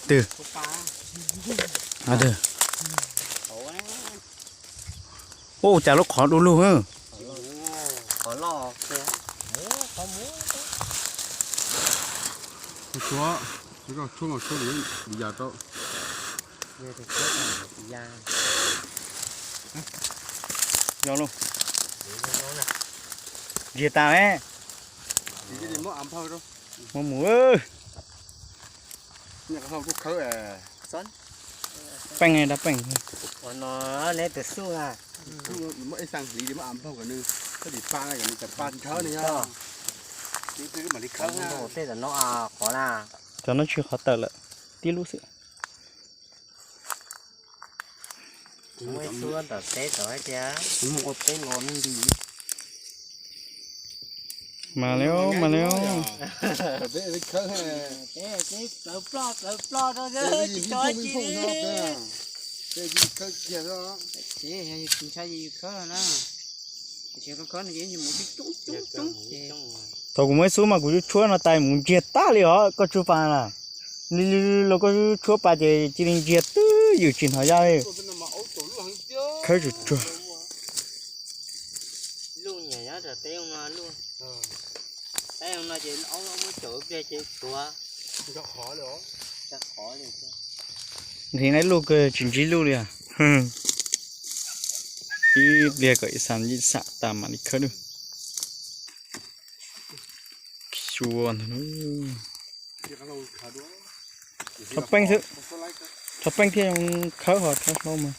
Twg? Twg? Ua cas lub qhov du lug. Tshuab, tshuab, tshuab, ya rau. Yog lauj. Ntsiag tas ne. Muab mus. Peej dab peej. Neb tus xub a. Tej tom no qhov na. Cov no tsis qhov tawm lawm, tib lub xwb. Mas li, mas li. Thaum kuv muab ib xub mas kuv tshuab no tais mus ntsiag tag li os koj tshuab pas na. Li li los koj tshuab pas ces cia li ntsiag twb ywm tsis hnov yaj li. Khawb tsuag tsuag. Nrhiav luj kawg tsis ntsib luj li. Ib pliag kom ib xam ib xam tas mam li khawb dua. Xyuas ntag. Rho peej xwb, rho peej thiaj khawb ho rho hlau mas.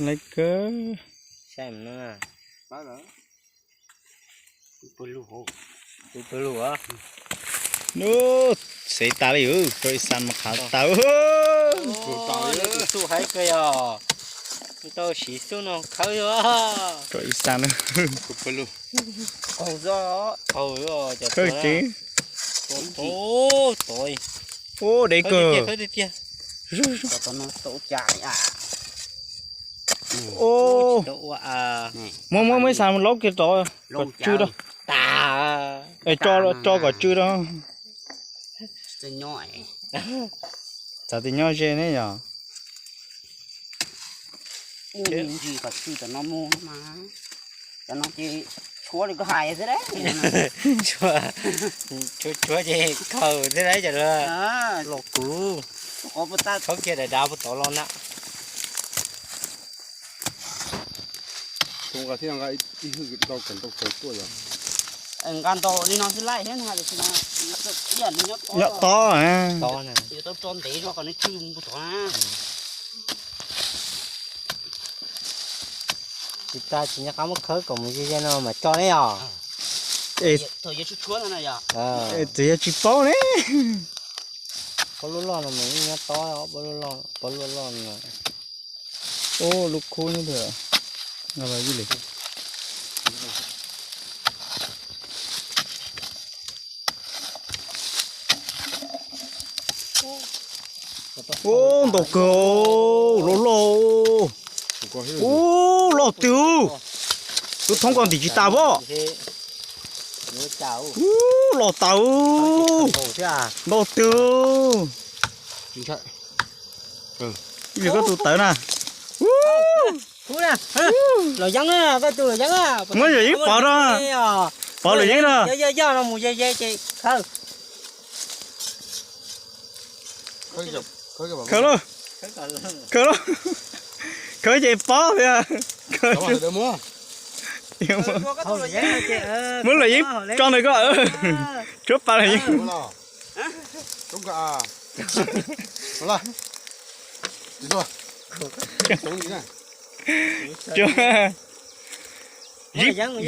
Laiv kawg. Nub, xev tas li, rau ib xam mas qhav tas. Tau siv xub no khawb. Rau ib xam na. Khawb tseeb. Ub, dev kawg. Muab, muab, muab ib xam laub kiag rov kom tsw rau. Es tso kom tsw rau. Txav tias nyob ze ne yog. Cov no ces tshuab li koj hais xwb. Tshuab, tshuab ces khaws xwb lauj cov los. Los kuv qhov puas tag, tshawb kiag dav dav puag tod los na. Nqa ntaus li no xwb laij thiab no, tiam sis mas nyob tob, nyob tob, yuav tau tso ntev zog kom nws tsw mus tod na. Tsis tas tsis nco qab muab khawb kom mus ze ze no mas tso ne yog. Thaum yuav tshuab tshuab no na yog. Txawm yog tsis paub ne. Pob luaj loj no mas yeej nyob tob, pob luaj loj, pob luaj loj no. Ub, lub khub nyob ntawd. Ub, ntau kawg, loj loj. Ub, loj twg. Twb thoob koj ntim tsis tas pob. Ub, loj tas. Ntau twg. Ib pliag koj tus tawv na. Los yeeb, koj tus los yeeb. Muab los yeeb pov rau. Pov los yeeb rau. Yog no mus ze ze ces khawb. Khawb lauj. Khawb lauj. Khawb ces pov tias. Muab los yeeb tso ntawm koj. Tshuab pas los yeeb.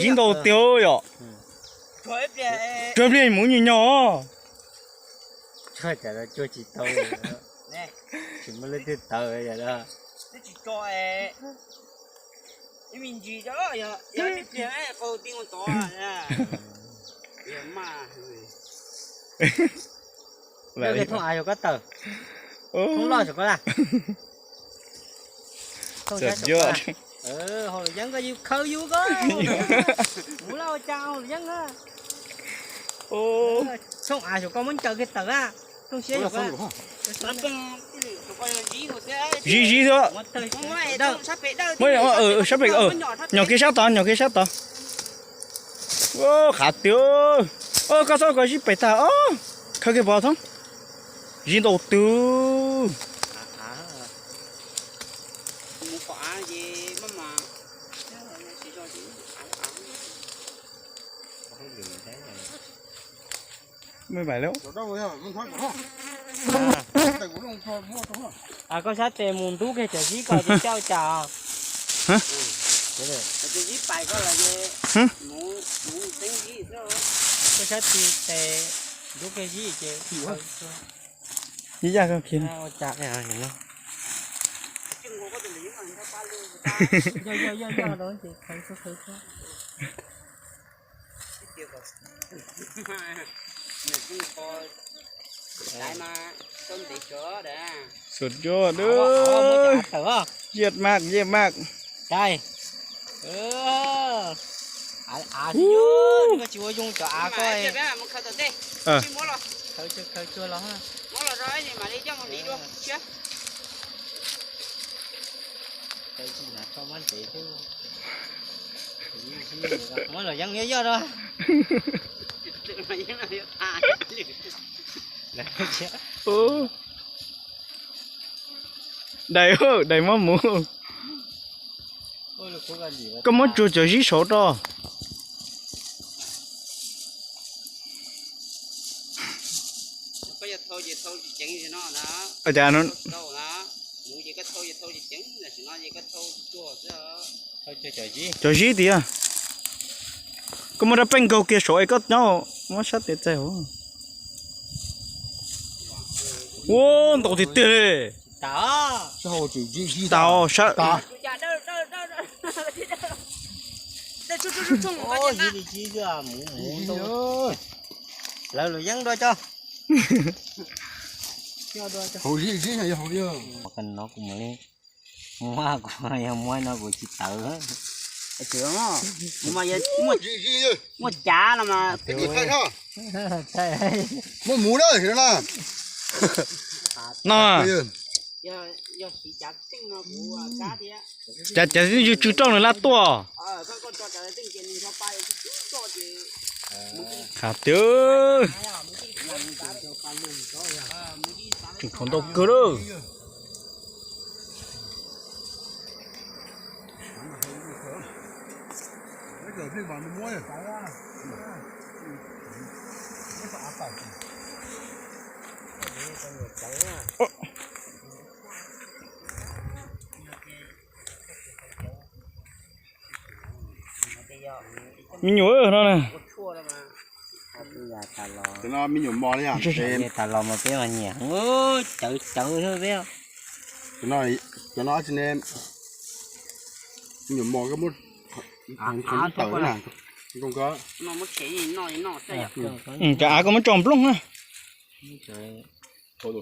Yim ntau tiag yom. Cuag pliag mus nyuag nyuag. Tsis muaj leej twg tawv. Thooj av yog koj tawm. Thooj loj saum koj laj. Hauv los yeeb koj yus khaws yus koj. Mus laj ua cas hauv los yeeb na. Thooj av xyov koj muab ncaws kiag tawm a. Thooj siab xyov koj. Zib zib xwb. Muab sab pem, nyom kiag sab tod, nyom kiag sab tod. Qhav twg. Koj txhob kov zib pem tag os. Khaws kiag pov Thoob. Zib ntau twg. Koj sab tes mus ntub kiag cov zib ko ces coj cas. Koj sab tes ntub kiag zib ces ib yam koj kiag. Suas yoj, yej maj, yej maj. Koj tsis ua zoo cov av koj. Muab los yeeb yoj yoj rau. Dais, dais mab mus. Koj muab tsuag cov zib saud rau. Cov zib tiag. Koj muab rab peej nkaug kiag saud es koj nyob muab sab tes txaij hauv. Ua ntau tiag tiag li. Tau sab. Lawv los yeeb dua cov. Muab kuv, yog muab no kuv tsis tawv. Muaj cav no mas. Muab mus na. No. Yog siv cav tseej no kuv kab thiab. Cav, cav twb tsw rooj nws laj tuaj. Qhav twg. Tseem qhuav ntau kawg lawm. Me nyuam no na. Cov no me nyuam mos li yom. Tas los mas peb mas nyiam heev, cawv cawv xwb peb. Cov no, cov no tsis ne, me nyuam mos koj muab tawm na, zoo kawg. Cov av koj muab tso nplooj na. Tsuag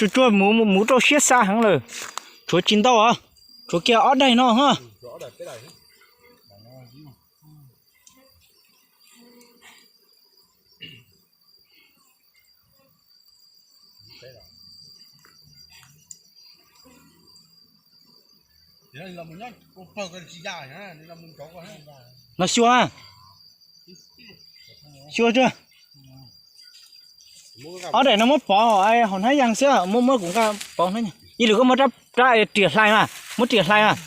tsuag mus, mus rau siab xa heev lawm. Tshuav tsis ntau os, tshuav kiag ob daim no ha. No xyuas, xyuas tsuag. Ob daim no muab pov hauv hnab yas xwb, muab muab kuv nqa pov hnab yas. Ib lwm koj muab rab riam hlais mas, muab riam hlais mas.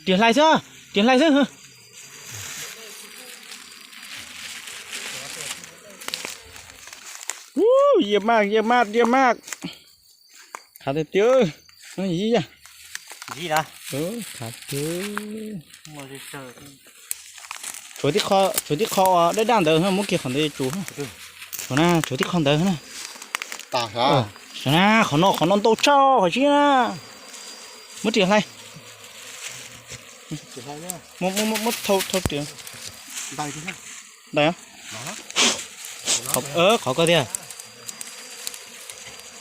Riam hlais xwb, riam hlais xwb. Yaj maj, yaj maj, yaj maj. Khav tiag tiag. Khav tiag. Tshuav tib qho, tshuav tib qho daj daj ntawd muab kiag qhov ntawd tsuas. Tshuav na, tshuav tib qho ntawd na. Qhov no, qhov no ntau tshaj qhov tsib na. Muab riam hlais. Muab, muab, muab thau, thau riam. Ntais. Qhov ko tiag.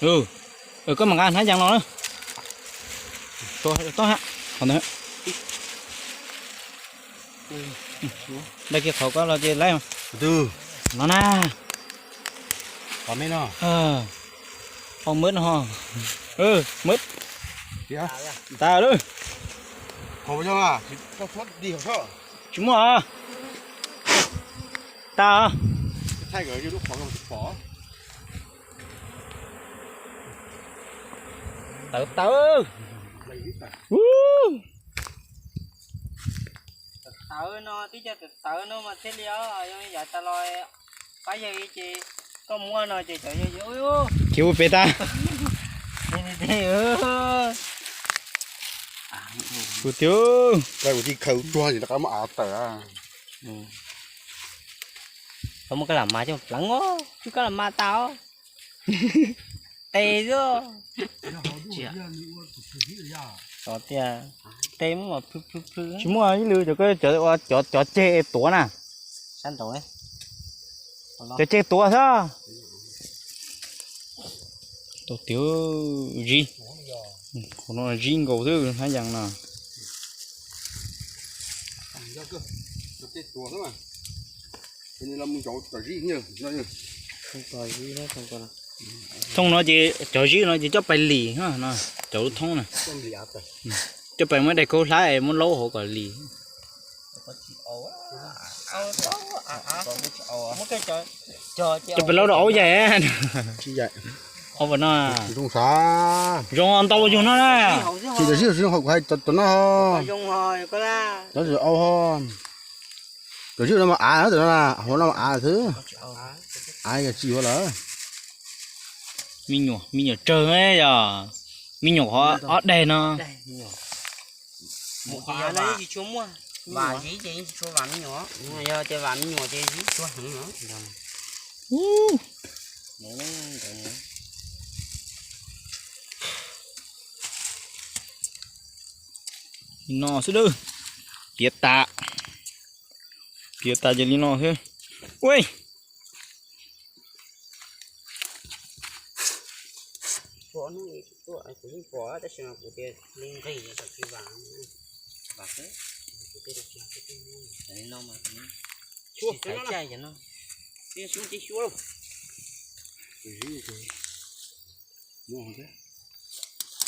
Koj mam nqa hnab yas los na. Qhov ntawd. Dai kiag qhov ko los ces laib. Tus no na. Qhov me no. Qhov mab no ho. Mab. Tas lawm. Tsis muaj. Tas. Tawv tawv. Tawv no tib co tawv no mas thiaj li os, yog yav tas los pab yawg ces koj muab no ces cov yawg khiav ua pem tas. Kuv tiag. Kuv tij khaws tsuag ces rov qab muab av tawm. Tau muab kab lam mas coj pleev os, tsw kab lam mas tas os. Tes xwb. Xyov tias tes muab mas plhw plhw plhw. Tsis muaj ib lwm cov, cov, cov ceg tuav na. Sab nraud. Cov ceg tuav xwb. Tau tiag zib. Qhov no zib nkaus xwb hab yas no. Thooj no ces cov zib no ces coj pais lis no, cov lub thoob na. Coj pais muab daim khaub hlab muab laub hauv kom lis. Coj pais laub rau aub yaig. Aub no zoo ntau yug no na. Tsis cov zib, hais cov no ho. Cov zib no mas av, cov no hauv no mas av xwb. Av yog tsis yuav lawm. Me nyuam, me nyuam tsawg yog me nyuam qhov ob daig no. Vam zib ces yeej tsis tshua vam me nyuam, yog tias vam me nyuam ces zib tshua heev os. Li no xwb lawm. Piav tas, piav tas ces li no xwb. Ua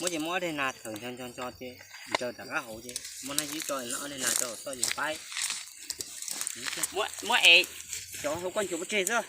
Muab ces muab ob daig nas thawm nco nco nco ces ntsaws rov qab hauv ces muab nab zib tso, ob daig nas rau hauv txoj ces paib. Muab es cov hauv koj nchuav pov tseg xwb.